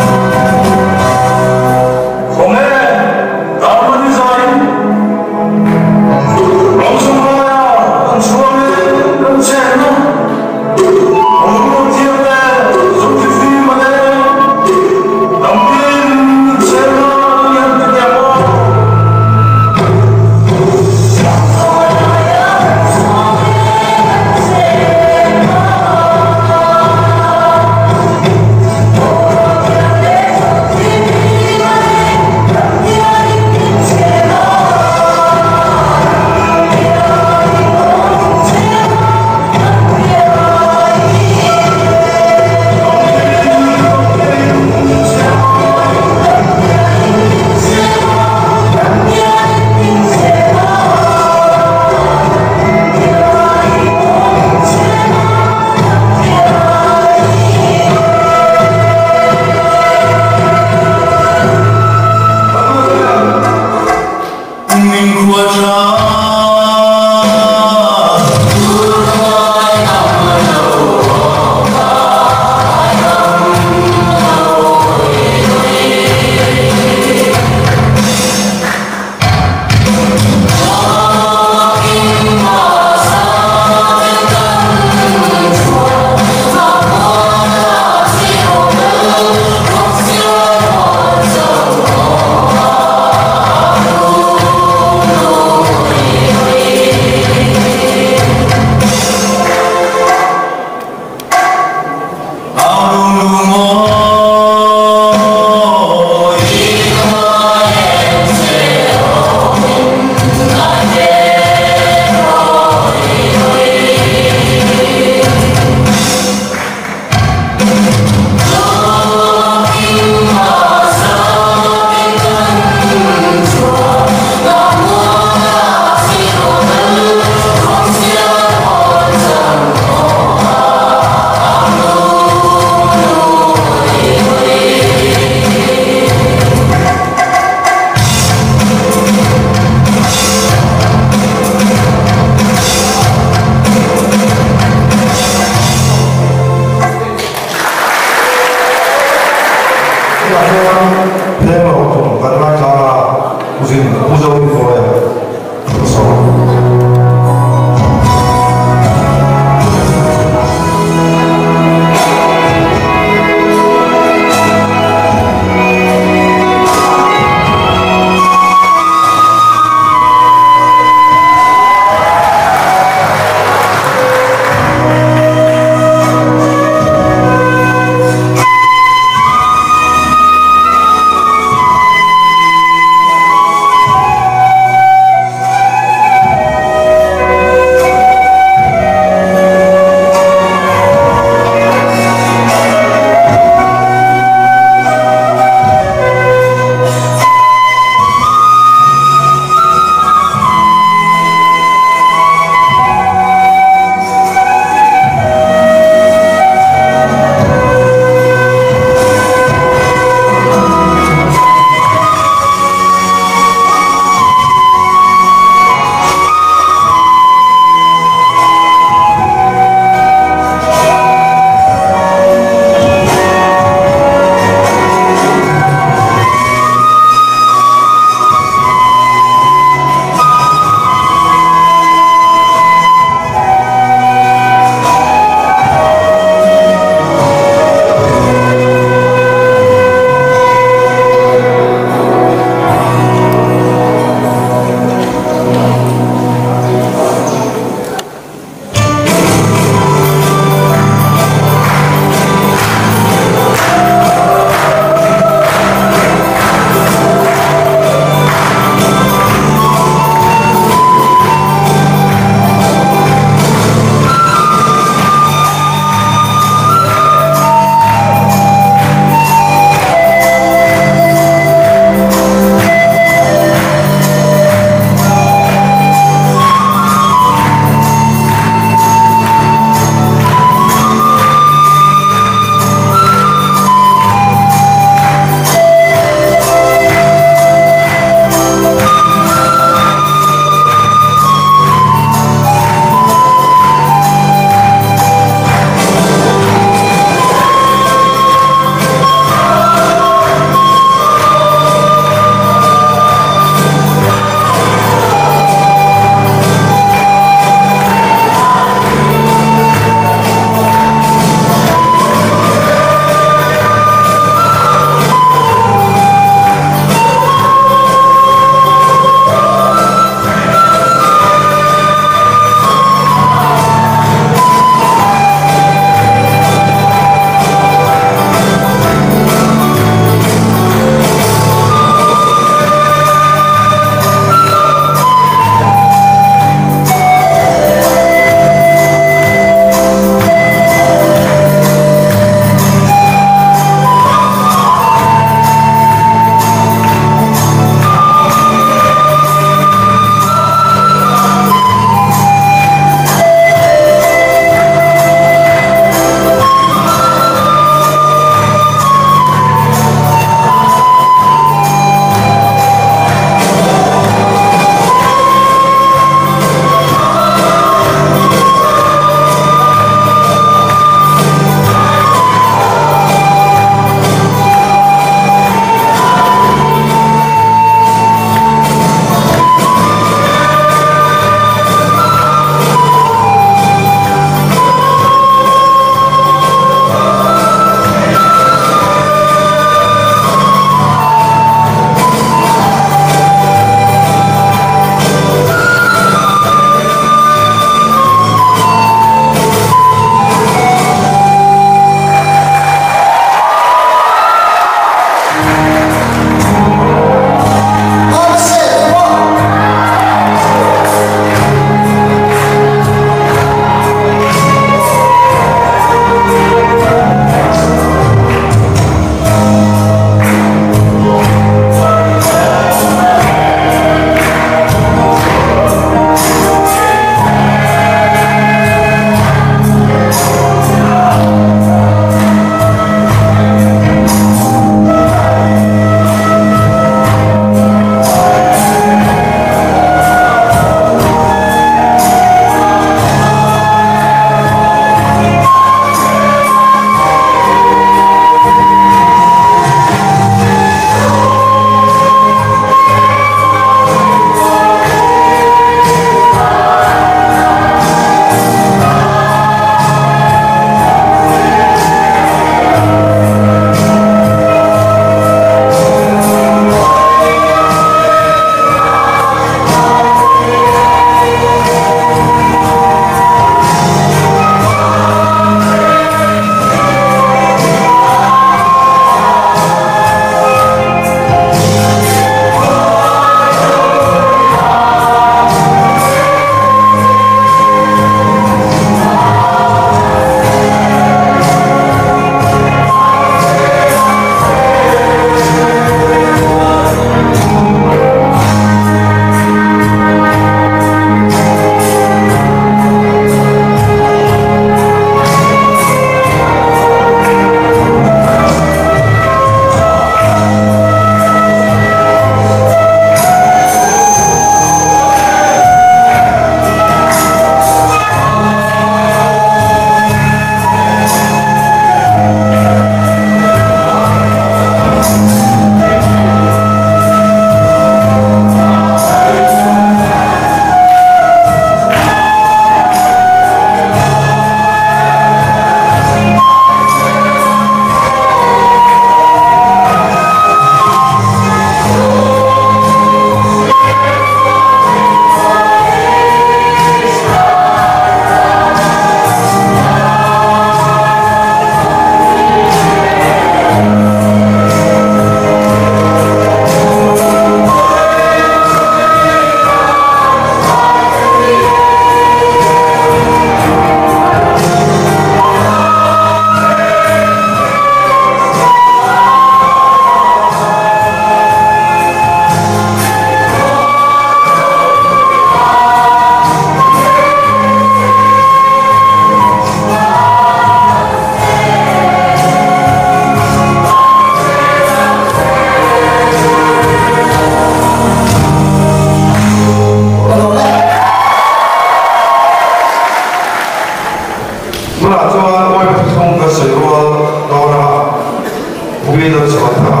Zaithanga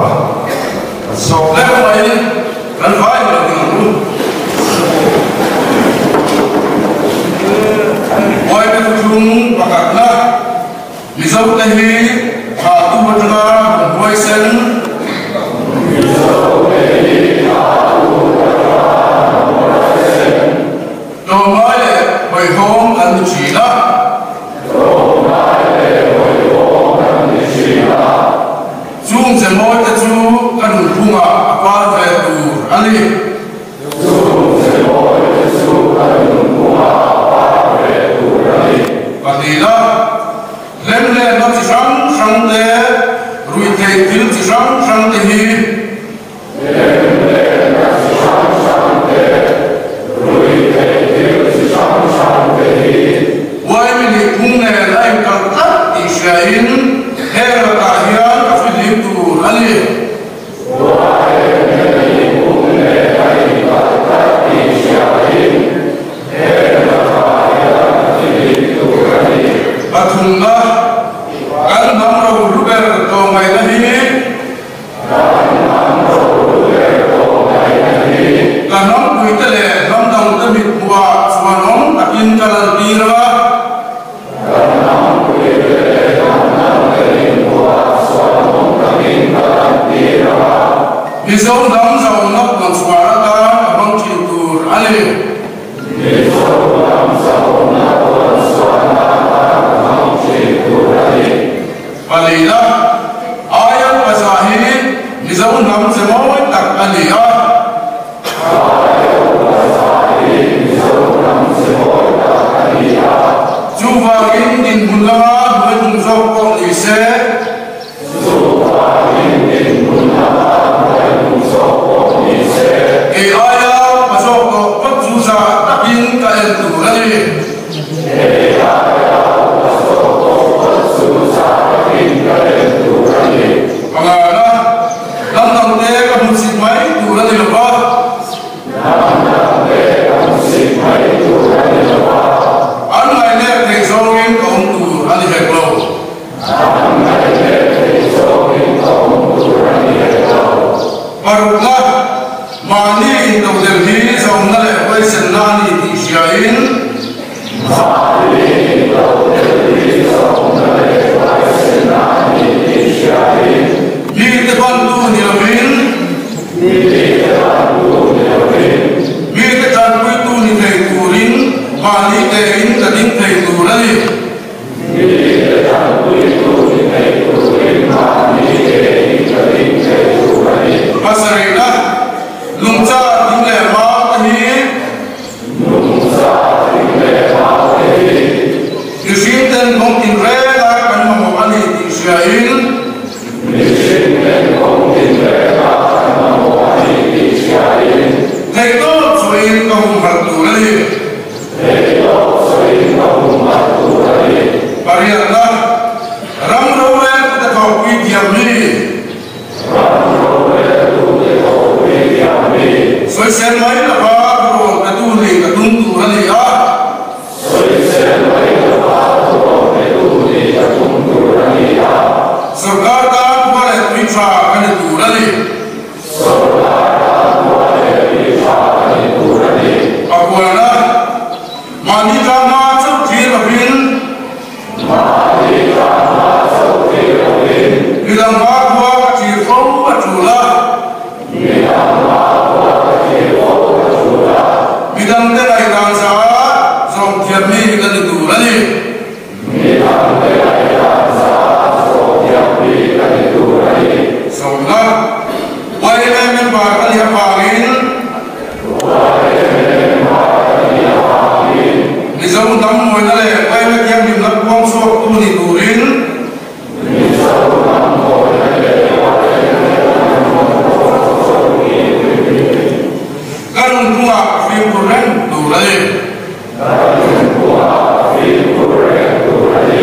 an sawm. Leh mai kan vai lo ding ang u. Uaime thuthlung pakhatna Mizote hi thahtu atanga hnam huaisen. Mizote hi thahtu atanga hnam huaisen. Tlawmngai leh hawihhawm kan ni thin a. Tlawmngai leh hawihhawm kan ni thin a. Chung che mawite chu ka nunphungah a par ve tur a ni. Chung che mawite chu ka nunphungah a par ve tur a ni. Pahnihna, hlemhletna chi hrang hrang te, ruihtheih thil chi hrang hrang te hi. Hlemhletna chi hrang hrang te, ruihtheih thil chi hrang hrang te hi. Uaimi nih phung nen a inkalh tlat tih hriain heng lakah hian ka fihlim tur a ni. Uaimi nih phung nen a inkalh tlat tih hriain heng lakah hian ka fihlim tur a ni. Pathumna, kan hnam ro hlu ber tlawmngaihna hi. Ka hnampuite leh hnam dangte mit hmuhah chhuanawm takin ka lantir a. Mizo hnam zawnna puanchhuar atan ka hmang thin tur a ni. Palina, Aia upa hi Mizo hnam che mawi tak a ni a. Aia upa hi Mizo hnam che mawi tak a ni a. Chuvangin dinhmun lama hnuai hnung zawk pawh ni se. Chuvangin dinhmun lama hnuai hnung zawk pawh ni se. Kei aia upa zawk tawh phawt chu zah takin ka en tur a ni. Kei aia upa zawk tawh phawt chu zah takin ka en tur a ni. Pangana, hnam dangte ka hmuhsit mai tur a ni lo va. Hnam dangte ka hmuhsit mai tur a ni lo va. An ngaihnek theih zawngin ka awm tur a ni hek lo. An ngaihnek theih zawngin ka awm tur a ni hek lo. Parukna, mahni intodelh hi zawmna leh huaisenna a ni tih hriain. Mahni intodelh hi zawmna leh huaisenna a ni tih hriain. Mite bantu ni lovin. Mite bantu ni lovin. Mite tanpuitu ni thei turin mahni tein ka ding thei tur a ni. Mite tanpuitu ni thei turin mahni tein ka ding thei tur a ni. Pasarihna, Nungcha ding leh mau te hi. Nungcha ding leh mau te hi. Mihring ten kawng tinreng a kan mamawh a ni tih hriain. Mihring ten kawng tinreng a kan mamawh a ni tih hriain. Theihtawp chhuahin ka humhalh tur a ni. Theihtawp chhuahin ka humhalh tur a ni. Pariatna, Ram roreltute thawhpui thiam mi. Ram roreltute thawhpui thiam mi. Sawisel mai lova thurawn petu nih ka tum tur a ni a. Sawisel mai lova thurawn petu nih ka tum tur a ni a. Sorkar tan khua leh tui tha ka ni tur a ni. Sorkar tan khua leh tui tha ka ni tur a ni. Pakualna, Mahni tan hma chauh thlir lovin. Mahni tan hma chauh thlir lovin. Midang hma khua ka thlir fo a tul a. Midang hma khua ka thlir fo a tul a. Midangte ngaihdan za zawm thiam mi ka ni tur a ni. Midangte ngaihdan za zawm thiam mi ka ni tur a ni. Zawmna, YMA member ka nih avangin. YMA member ka nih avangin. Mizo hnam mawina leh YMA thianghlimna puang chhuaktu ni turin. Mizo hnam mawina leh YMA thianghlimna puang chhuaktu ni turin. Ka nunphungah ka fimkhur reng tur a ni. Ka nunphungah ka fimkhur reng tur a ni.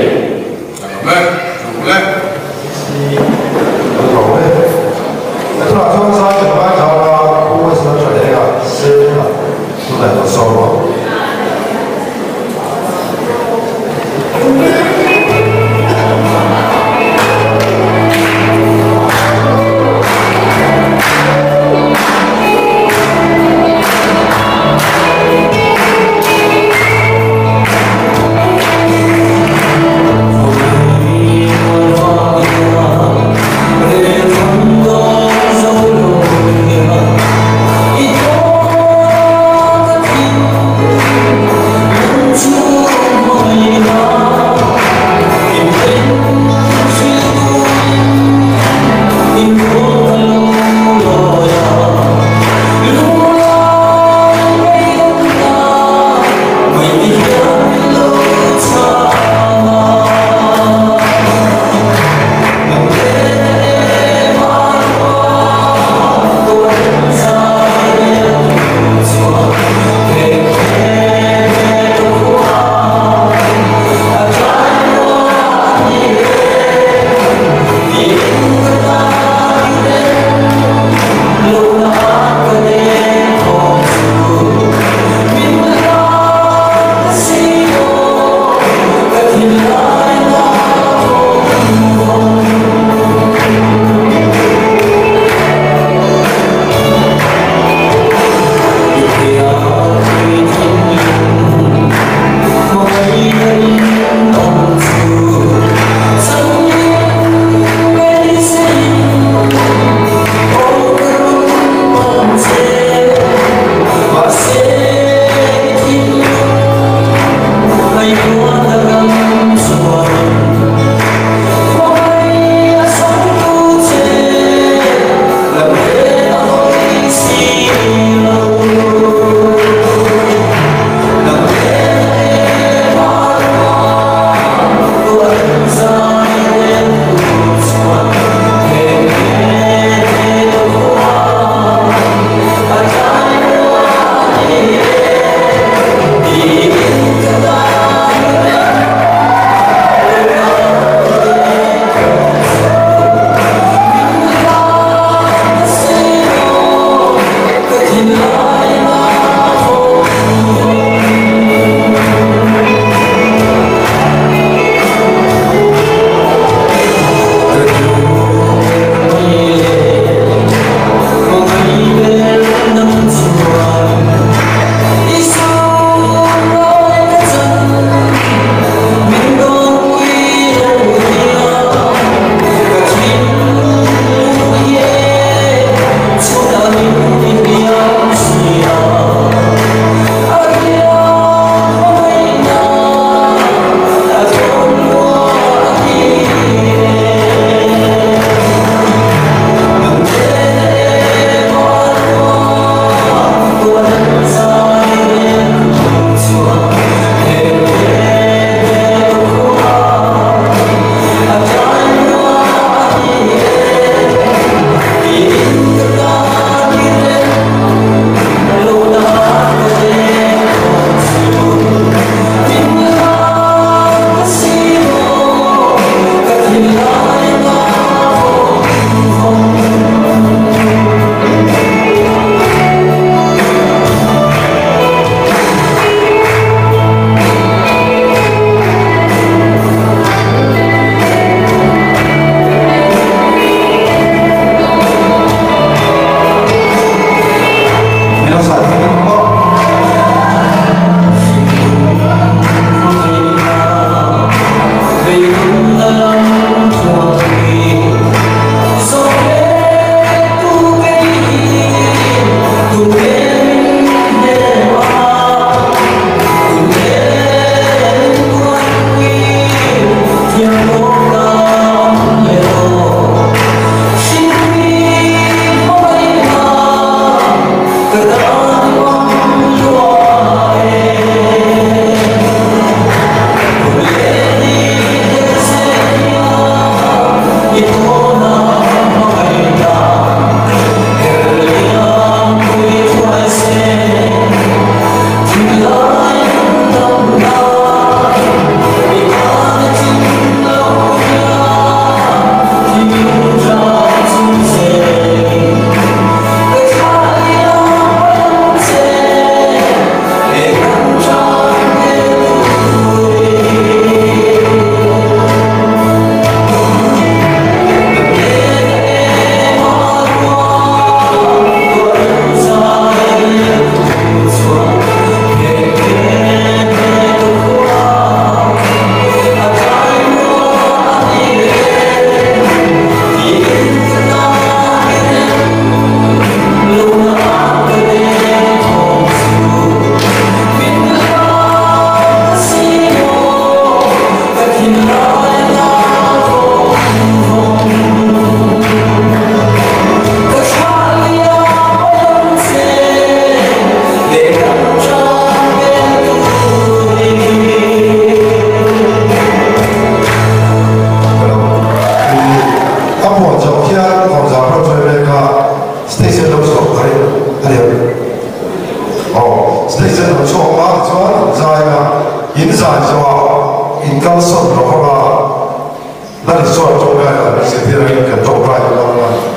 Ka lawm e, ka lawm e. Ka lawm e. Tunah chuan zai kan ngaithla a, Pu Western. zai zawhah in kalsawn lo vang a, Lal Isua tawngtai dan min zirtir angin kan tawngtai lo vang a.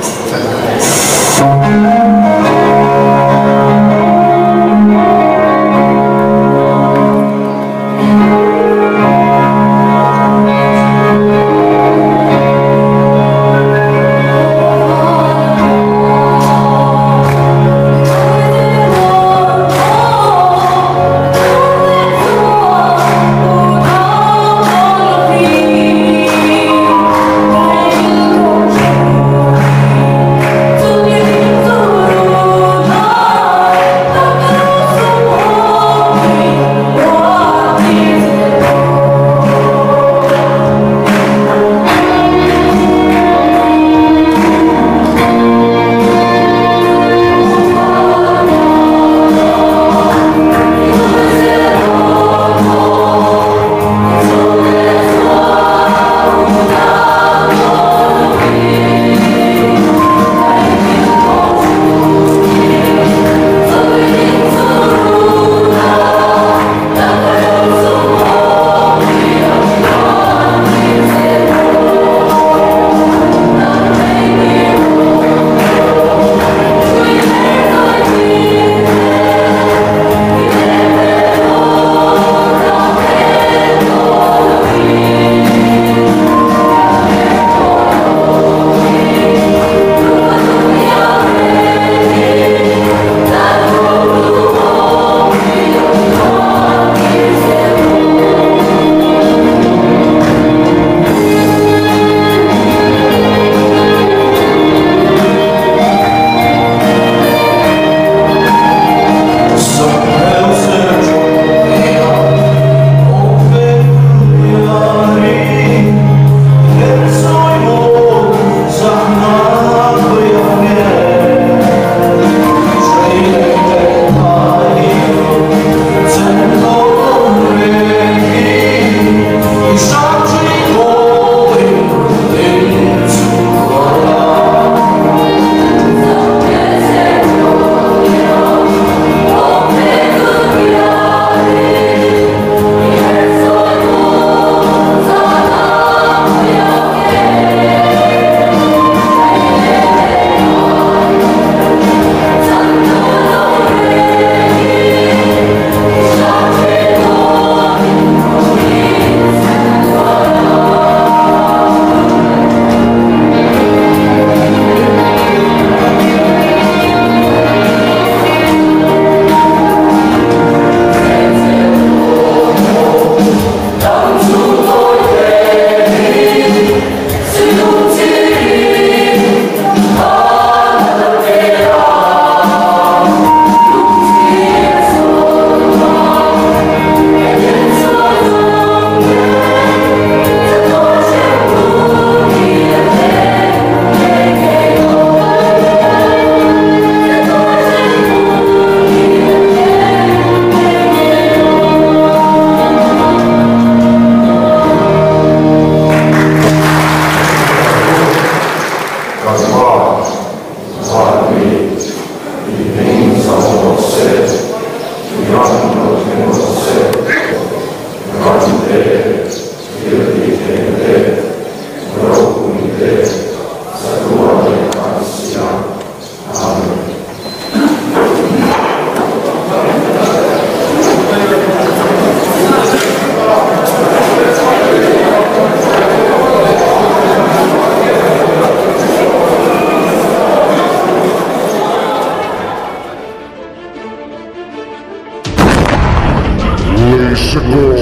Leisigol,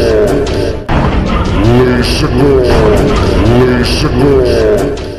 Leisigol, Leisigol.